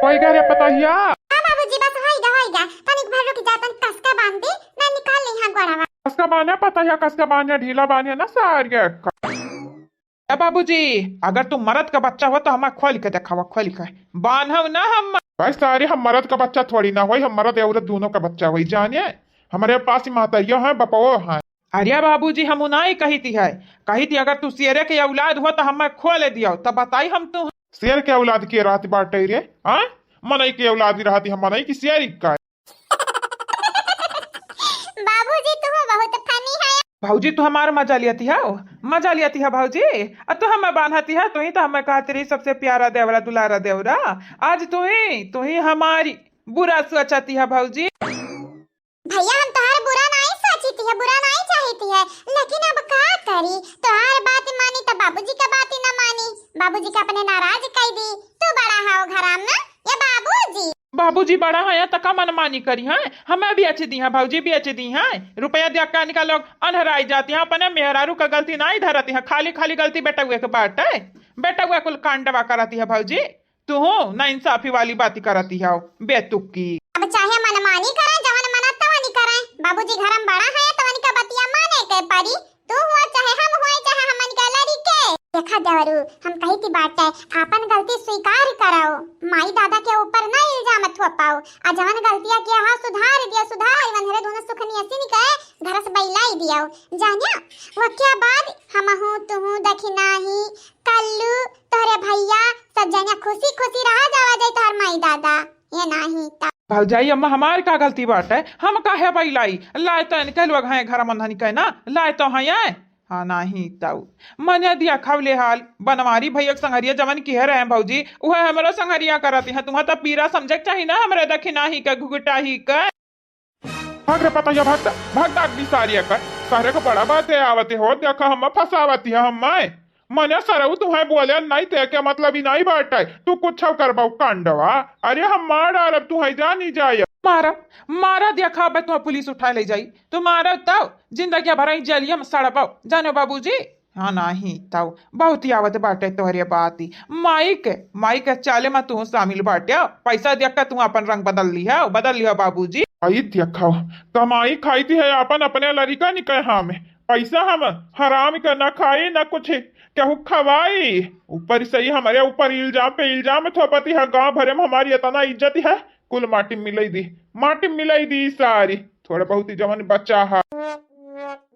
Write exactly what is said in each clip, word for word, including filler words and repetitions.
होई गा रे पतोहिया। हाँ बाबूजी, बस होई गा, होई गा। तनिक भर रुक जा, तनिक कसका बांध दे, ना निकाल ली हाँ गोड़वा। कसका बांधे पतोहिया, कसका बांधे, ढीला बांधे ना सारिया का। ए बाबूजी, अगर तू मरद का बच्चा हो तो हमें खोल के देखावा, खोल के। बांधव ना हम। भाई सारी हम मरद का बच्चा थोड़ी ना होई, हम मरद औरत दोनों का बच्चा होई, जानिए। हमारे पास ही महतरियो है, बपवो है। अरे बाबूजी, हम उनाई कही थी है, कही थी अगर तू शेरे के औलाद हो तो हमें खोल दियो, तब बताई हम तू। शेर के औलाद के रहत बाटे रे, हाँ? मनई के औलाद रहती हम, मनई की शेर का। बाबूजी, तू बहुत funny है। भौजी, तू हमार मजा लियती है, मजा लियती है भौजी। आ तू हमें बांधती है, तू ही तो हमें कहती रही सबसे प्यारा देवरा, दुलारा देवरा। आज तू ही, तू ही हमारी बुरा सोचती है भौजी। भैया, हम तोहार बुरा नाई सोचित है, बुरा नाई चाहित है, लेकिन अब का करी, तोहार बात मानी तो बाबूजी का बात ही ना मानी, बाबूजी का अपने नाराज कर दी। तू बड़ा हो घर में, ये बाबूजी। बाबूजी बड़ा है तो का मनमानी करी है, हमें बेच दी है भौजी, बेच दी है। रुपया दिया का निकालो, अनहराई जाती है, अपने मेहरारू का गलती नाई धरती है, खाली खाली गलती बेटउए के बाटे, बेटउए कुल कांडवा करती है भौजी। तू ना इंसाफी वाली बात करती हो, बेतुकी। अब चाहे मनमानी करे, जवन मना तवन करे, बाबूजी घर में बड़ा है, तवन का बतिया माने के परी। तू हुआ चाहे हम हुआ, चाहे हमन के लड़ी के। देखा देवरू, हम कही थी बाटे, आपन गलती स्वीकार करो, माई दादा के ऊपर ना इल्जाम थोपाओ, आ जवन गलतिया किया हा सुधार दियो, सुधार, वनहरे दोनों सुखनी असिन के घर से बैलाई दियो, जानिया। वक्या बाद हमहू तुहू दखिनाही कल्लू तोहरे भैया सब जने खुशी खुशी रहा जावा जाई तोहर माई दादा। ये नाही ता। भौजाई, अम्मा हमार का गलती बाटे? हम काहे बैलाई? लाए तो इनके लोग हैं घर मंधन के ना, लाए तो हैं ये। हाँ, नाही ताऊ। मने दिया खवले हाल, बनवारी भैया के संगरिया जवन किहे रहे हैं भौजी, उहे हमरो संगरिया करती हैं। तुम्हें तो पीरा समझे के चाही ना, हमरे दखिनाही के, घुघुटाही के। भाग रे पतैया, भाग दा, भाग दा, अगली सारी एकर। सारे को बड़ा बात है, आवत हो, देखा हम फंसावती है हम माय। मने सरऊ तुहे बोले नहीं थे, के मतलब ही नहीं बाटे, तू कुछ करबऊ कांडवा। अरे हम मार डालब तुहे, जानी जाए। मारा, मारा, देखा अब तुहे पुलिस उठा ले जाई, तू मारा तब जिंदगी भर ही जेलिया में सड़बऊ, जानो बाबूजी। हाँ, नाही तऊ बहुत ही आवत बाटे तोहरे बाती। माई के, माई के चाले में तू शामिल बाटे। पैसा देख के तू अपन रंग बदल लिहा, बदल लिहा बाबूजी। आई देखा, कमाई खाई थी है अपन, अपने लड़िका निकहे हमें। पैसा हम हराम के ना खाई ना कुछ केहू खवाई। ऊपर से ही हमारे ऊपर इल्जाम पे इल्जाम थोपती है। गांव भरे में हमारी इतना इज्जत है, कुल माटी मिलाई दी, माटी मिलाई दी सारी। थोड़ा बहुत ही जवन बचा है।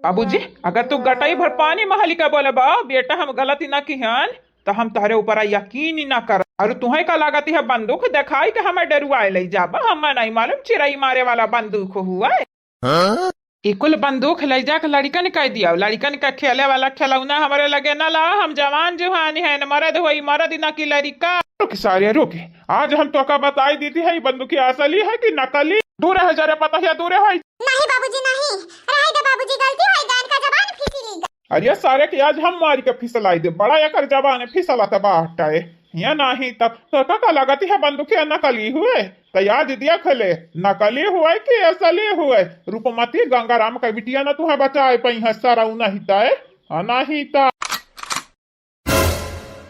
बाबूजी, अगर तू गटई भर पानी महली का बोले बा, बेटा हम गलती ना किहन, तो हम तोहरे ऊपर यकीन ही ना कर। और तुहे का लागत है बंदूक दिखाई के हमें डरुआए ले जाबा? हमें नहीं मालूम चिरई मारे वाला बंदूक हुआ है। हाँ? ई कुल बंदूक ले जाके लड़िकन के दिया, लड़िकन के खेले वाला खिलौना हमरे लगे ना ला। हम जवान जुहानी है, न मर्द होई, मर्द ना की लड़िका। रुक सारे रुक, आज हम तोका बताई देती है, ई बंदूकी असली है कि नकली। दूर है जरा, पता है दूर है। नहीं बाबूजी नहीं, रहे दे बाबूजी, गलती होई गा, इनका जबान फिसली गा। अरे सारे के आज हम मारी के फिसलाई दे, बड़ा एकर जबान फिसलत बाटे। या नाही तब तोका का लगती है बंदूकिया नकली हुए? तो याद देख ले, नकली हुए कि असली हुए? रूपमती गंगाराम का बिटिया न तुहे बचाए पई है सरऊ, नहीं तय, हाँ, नहीं त।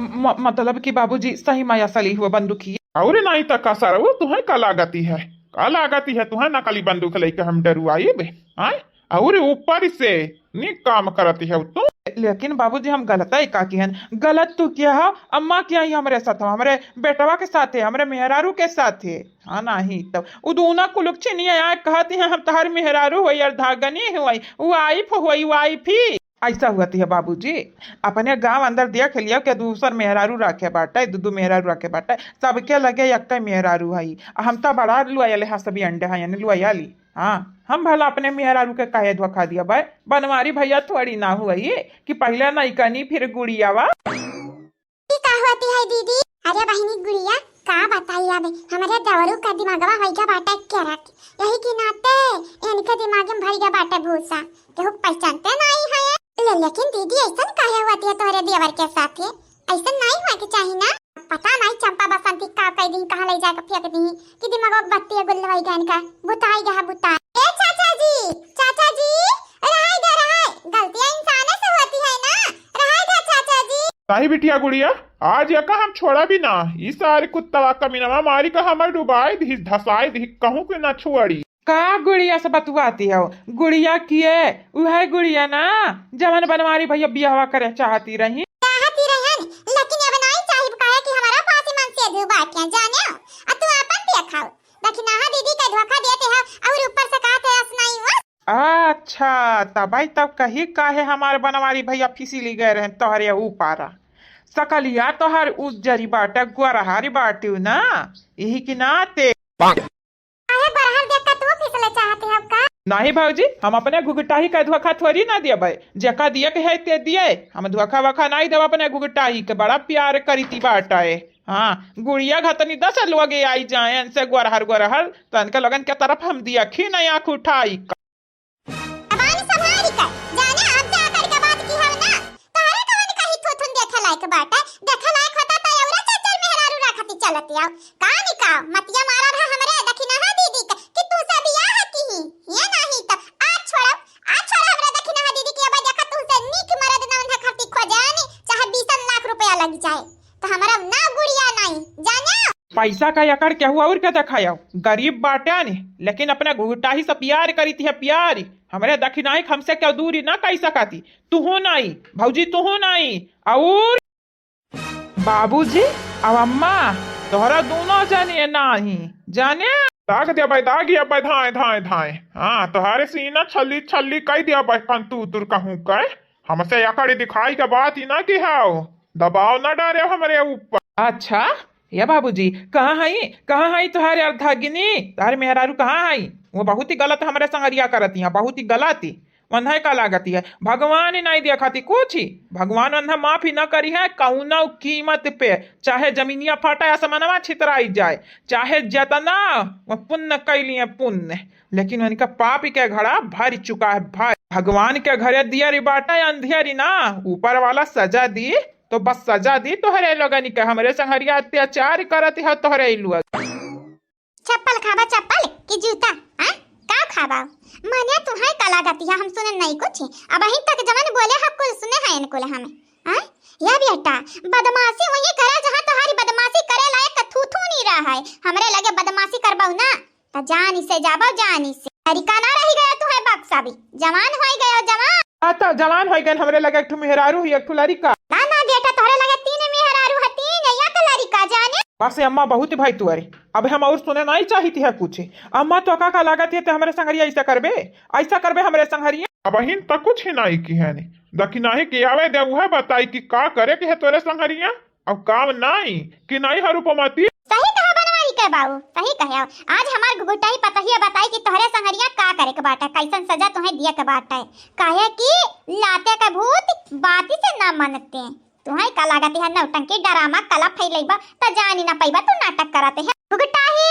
म-, मतलब कि बाबूजी सही में असली हुए बंदूकिया? और नहीं त का सरऊ, तुहे का लागती है, का लागती है तुहे नकली बंदूक लेके हम डरुआइबे? आय? और ऊपर से नीक काम करती है तू। लेकिन बाबूजी, हम गलत है का किहन? गलत तू किहा है, अम्मा किहा ही हमरे साथ, हमरे बेटवा के साथ है, हमरे मेहरारू के साथ है। हाँ, नाही तब उ दूना कुलुक छिनिया आए कहती है, हम तहार मेहरारू होई, अर्धांगिनी होई, वाइफ होई, वाइफ ही। ऐसा हुआ थी है बाबूजी, अपने गांव अंदर देख लियो कि दूसर मेहरारू रखे बाटे, दू दू मेहरारू रखे बाटे, सबके लगे एक मेहरारू है। हम तो बड़ा लुआयल है, सभी अंडे हैं, यानी लुआयली। हाँ, हम भला अपने मेहरारू के काहे धोखा दिया बे? बनवारी भैया थोड़ी ना हुआ ये कि पहले नैकनी फिर गुड़ियावा। ई का होती है दीदी? अरे बहिनी गुड़िया, का बताई अब, हमरे देवरू का दिमागवा होई गया बाटे करक, यही के नाते इनके दिमाग में भर गया बाटे भूसा, केहू पहचानते नहीं है। ले, लेकिन दीदी ऐसन काहे होती है तोहरे देवर के साथ? ऐसन नहीं हुआ के चाही ना। पता नहीं चंपा बसंती का कई दिन कहाँ ले जाके फेंक दी कि दिमाग बत्ती गुल्लवाई गन का बुताई गया बुताई। ए चाचा जी, चाचा जी, रहाई दे रहाई, गलतियां इंसाने से होती है ना, रहाई दे चाचा जी। नहीं बिटिया गुड़िया, आज यका हम छोड़ा भी ना। ई सारे कुत्तवा कमीनवा मारी का हमर डुबाई दिहिस, धसाई दिहिस, कहूँ के ना छोड़ी। का गुड़िया से बतुआती हो? गुड़िया किए? उहे गुड़िया ना, जवन बनवारी भैया बियाहवा करे चाहती रही। चाहती रहन, लेकिन अब नाई चाहिब, काहे कि हमारा पास ही मन से दू बाटियां जाने। आ तू अपन पिया खाओ, दखिनहा दीदी के धोखा देते हो और ऊपर से कहते हस नहीं हुआ। अच्छा, तबई तब कही काहे हमारे बनवारी भैया फिसिली गए रहे तोहरे ऊपर। सकलिया तोहर उज्जरी बाटे, गोरहारी बाटिउ ना, यही के नाते। काहे बरहर देख के तू फिसले चाहती हो का? नहीं भौजी, हम अपने घुघटाही का धोखा थोड़ी ना देबे। जेका दिए के है ते दिए, हम धोखा वोखा नहीं देब अपने घुघटाही के। बड़ा प्यार करीती बाटे। हाँ, गुड़िया घतनी दस लोग आई जाए इनसे गोरहर गोरहर, तो इनके लोगन के तरफ हम दिया खी नहीं आँख उठाई। जबान संभारी कर, जाने अब जा करके बात की हो ना। तोहरे कवन कही थुथुन देखे लायक बाटे, देखे लायक होता त औरा चार चार मेहरारू रखती चलती आओ। का निकाओ, मतिया मारा रहा हमरे दखिनहा दीदी के कि तू से बियाह की ही, ये नहीं तो आज छोड़ो, आज छोड़ो हमरे दखिनहा दीदी के। अब देखा तू से नीक मरद ना उन्हें खाती खोजानी, चाहे बीसन लाख रुपया लग जाए, तो हमरा ना गुड़िया नहीं, जाने। पैसा का एकड़ केहू और के देखायो, गरीब बाटे ने, लेकिन अपने घुघटाही से प्यार करीती है, प्यार। हमरे दखिनाई हमसे क्यों दूरी ना कही सकाती। तुहू नाई, भौजी तुहू नाई। और बाबूजी, अब अम्मा, तोहरा दोनों जने नाही, जाने। दाग दे भाई, दाग ये भाई, धाए, धाए, धाए। हाँ, तोहरे सीना छल्ली, छल्ली कई दिया भाई, कंतू तुर कहूँ कहे। हमसे एकड़ी दिखाई के बात ही ना की हाओ, दबाव ना डारे हमरे ऊपर। अच्छा, ए बाबूजी, कहाँ हई, कहाँ हई तोहारे अर्धागिनी, तोहारे मेहरारू कहाँ हई? वो बहुत ही गलत हमरे संगरिया करती हैं, बहुत ही गलत ही। वन्हे का लागती है, भगवान ही नहीं देखती कुछ ही, भगवान वन्हे माफ ही न करी है कौनो कीमत पे, चाहे जमीनिया फटे आसमानवा छितराई जाए, चाहे जतना वो पुण्य कैली है पुण्य, लेकिन उनका पाप के घड़ा भर चुका है भाई। भगवान के घरे दियरी बाटे अंधियरी ना, ऊपर वाला सजा दी तो बस सजा दी तोहरे लोगन के, हमरे संगरिया अत्याचार करत है तोहरे लोग। चप्पल खाबा चप्पल कि जूता, हाँ? का खाबा? मने तुहे का लागत है, हम सुने नहीं कुछ। अबहिन तक जवन बोले ह कुल सुने हैं इनकुल हम, हाँ? या बेटा, बदमाशी वही करे जहाँ तोहारी बदमाशी करे लायक थू थू नहीं रहा है। हमरे लगे बदमाशी करबऊ ना, त जानी से जाबो, जानी से। लरिका ना रही गया तू है बक्सा भी, जवान होई गयो, जवान। हाँ, त जवान होई गए, हमरे लगे एक ठो मेहरारू ही, एक ठो लरिका। ना, ना बेटा, तोहरे लगे तीन मेहरारू है, तीन, एक लरिका जाने। बस अम्मा, बहुत भाई तू, अरे अब हम और सुने नहीं चाहित है कुछ। अम्मा, तो का, का लागत है ते हमरे संगरिया ऐसा करबे, ऐसा करबे हमरे संगरिया? अबहिन त कुछ ही नहीं की है नी, दखिनाही की आवे दे, उहे बताई कि का करे के है तोरे संगरिया। अब काम नाई कि नाई है रूपमती? सही कहा बनवारी के बाबू, सही कहे। आज हमार घुघुटाही पतोहिया बताई कि तोहरे संगरिया का करे के बाटे, कैसन सजा तुहे दिए के बाटे, काहे कि लाते के भूत बाती से ना मनते। तुहे का लागत है नौटंकी ड्रामा कला फैलैबा त जानी ना पैबा तू नाटक करत है। घुघुटाही,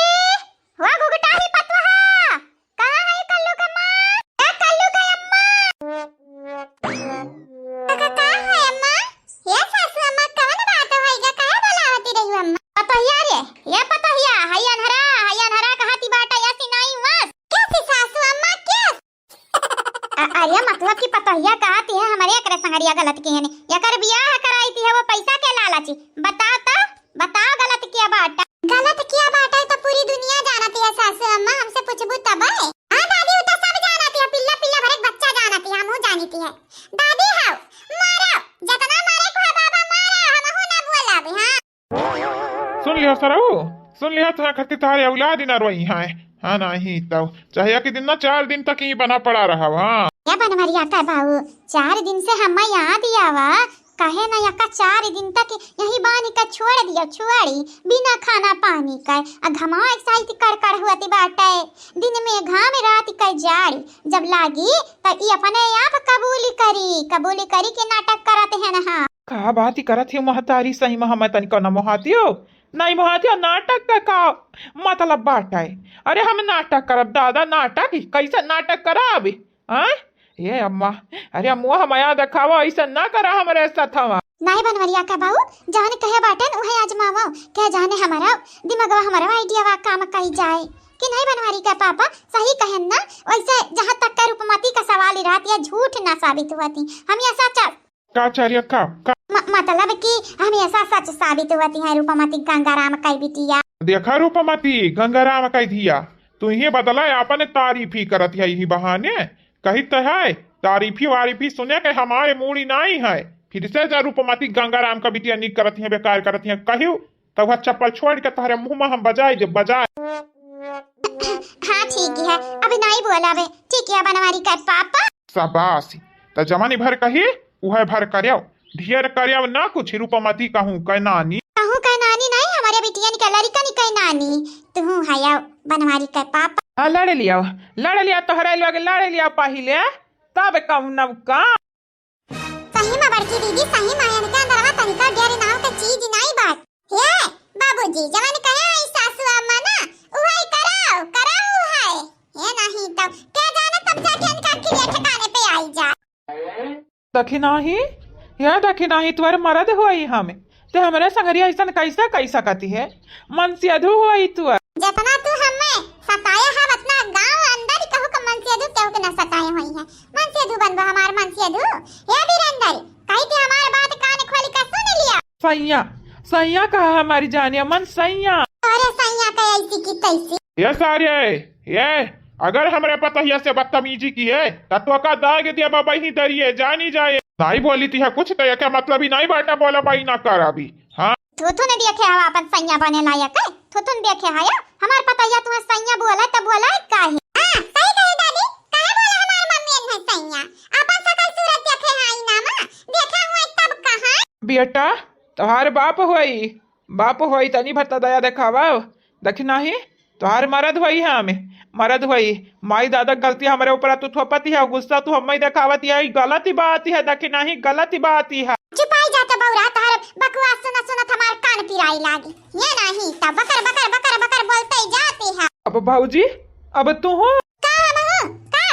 हो घुघुटाही पतोहा, कहाँ है कल्लू का माँ? ए कल्लू का अम्मा। का, का, का है अम्मा? ये सासू अम्मा, कवन बात होइगा? काहे बोलावती रही अम्मा? पतोहिया रे, ये पतोहिया, हई अनहरा, हई अनहरा कहती बाटा, ऐसी नाई वस। कैसी सासू अम्मा, कैसी? अ-, अरे मतलब कि पतोहिया कहती है, हमरे एकरे संगरिया गलत की है ने, एकर बियाह कराई थी है वो पैसा के लालची। बताओ तो, बताओ गलत किया बाटा। गलत किया बाटा तो पूरी दुनिया जानती है सासू अम्मा, हमसे पूछबू तब है। हाँ दादी, वो तो सब जानती है, पिल्ला पिल्ला भरे बच्चा जानती है, हमहू जानती है। दादी हाउ, मारो, जतना मारे को है बाबा मारो, हमहू ना बोलब, हाँ। सुन लिया सरऊ, सुन लिया, तुहे खातिर तोहरे औलाद ही ना रोई है। हाँ, नहीं तो चाहे एक दिन ना चार दिन तक ही बना पड़ा रहा। हाँ। या बनवरिया का बाऊ, चार दिन से हम याद आवा, काहे ना यका चार दिन तक यही बानी का छोड़ दिया, छोड़ी बिना खाना पानी का। आ घमा एक साइड कड़कड़ हुआ ती बाटे, दिन में घाम रात का जाड़ी, जब लागी त ई अपने आप कबूली करी, कबूली करी के नाटक करत है ना। का बात ही करत है महतारी, सही में हमें तनिको न मोहातियो, नहीं मोहातियो, नाटक का का मतलब बाटे? अरे हम नाटक करब दादा, नाटक? कैसे नाटक करब? हाँ? ए अम्मा, अरे अम्मुआ, हमया देखावा, ऐसा ना करा हमरे साथवा। नहीं बनवरिया का बाऊ, जवन कहे बाटन उहे आजमावा। क्या जाने हमारा दिमागवा, हमारा आइडिया वा काम कई जाए कि नहीं बनवारी का पापा सही कहन ना। वैसे जहाँ तक का रूपमती का सवाल ही रहत या झूठ ना साबित हुआ थी, हम या सच का चरिया का, का? म-, मतलब कि हमेशा सच साबित होती है रूपमती गंगाराम कई बिटिया। देखा रूपमती गंगाराम कई धिया, तू ही बदला अपन तारीफ ही करत है यही बहाने। कही तो है, तारीफी वारीफी सुने के हमारे मूड़ी नाई है। फिर से जा रूपमती गंगाराम का बिटिया निक करत है, बेकार करत है, कहियो तब वह चप्पल छोड़ के तोहरे मुंह में हम बजाए दे, बजाए। हाँ ठीक है, अभी नाई बोलावे। ठीक है बनवारी के पापा। शाबाश, त जवानी भर कही उहे भर करेव, ढेर करेव ना कुछ रूपमती कहूँ कै नानी। कहूँ कै नानी नहीं, हमारे बिटिया निका लड़िका निका नानी। तू है बनवारी के पापा। हाँ लड़ लियाव, लड़ लिया तोहरे लोग लड़ लिया पहिले, तब कहूँ नव का। सही में बड़की दीदी, सही में इनके अंदरवा तनिका डेरे नाम के चीज नाई बात। हे बाबूजी, जवन कहे आई सासू अम्मा ना, उहई कराओ, कराओ उहई। हे नहीं तो के जाने तब जाके इनका क्रिया ठिकाने पे आई जा। दखिनाही, हे दखिनाही, तुअर मरद होई हम, ते हमरे संगरिया ऐसन कैसे कई सकती है? मनसेधू होई तुअर। जितना तू हमें सताया है, उतना गांव अंदर ही कहू के मनसेधू केहू के न सताए होई है। मनसेधू बनबो हमार मनसेधू। हे बीरेंदर, कही के हमार बात कान खोल के सुन लिया। सैया, सैया कहा हमारी जानिया मन सैया। अरे सैया का ऐसी की तैसी। ये सारे, ये अगर हमरे पतहिया से बदतमीजी की है, त तोका दाग दिया बाबा ही दरिए, जानी जाए। नाई बोली थी है कुछ, तो ये क्या मतलब ही नाई बाटा बोला बाई ना कर अभी। हाँ। थुथुन देखे हवा अपन सैया बने लायक है, थुथुन देखे हया, हमार पतैया तुम्हें सैया बोला त बोला काहे? हाँ, सही कहे दादी, काहे बोला हमार मम्मी है सैया? अपन सकल सूरत देखे है आईना में, देखे हुए तब कहा? बेटा, तोहार बाप होई, बाप होई, तनी भर त दया देखावा। दखिनाही, तोहार मरद होई है हमें, मरद होई। माई दादा गलती हमरे ऊपर तू थोपती है, गुस्सा तू हमें देखावती है, ई गलत ही बात है, दखिनाही गलत ही बात है। चुपाई जा तो बौरा, तोहर बकवास सुनत सुनत हमार कान पिराई लागी। ये नहीं तो बकर बकर बकर बकर बोलते ही जाती है। अब भौजी, अब तू हो। का हम हो? का?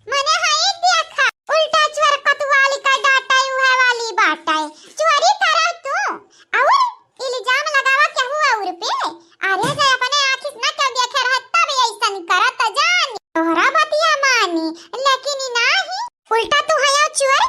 मने हई देखा, उल्टा चुअर कोतवाली का डांटा उहे वाली बाटे। चोरी करा तू, और इल्जाम लगावा केहू और पे। अरे जे अपने आँखी से ना केहू देखे रहे तब ऐसन करत जानी। तोहरा बतिया मानी, लेकिन ई नाही। उल्टा तू हया चोर,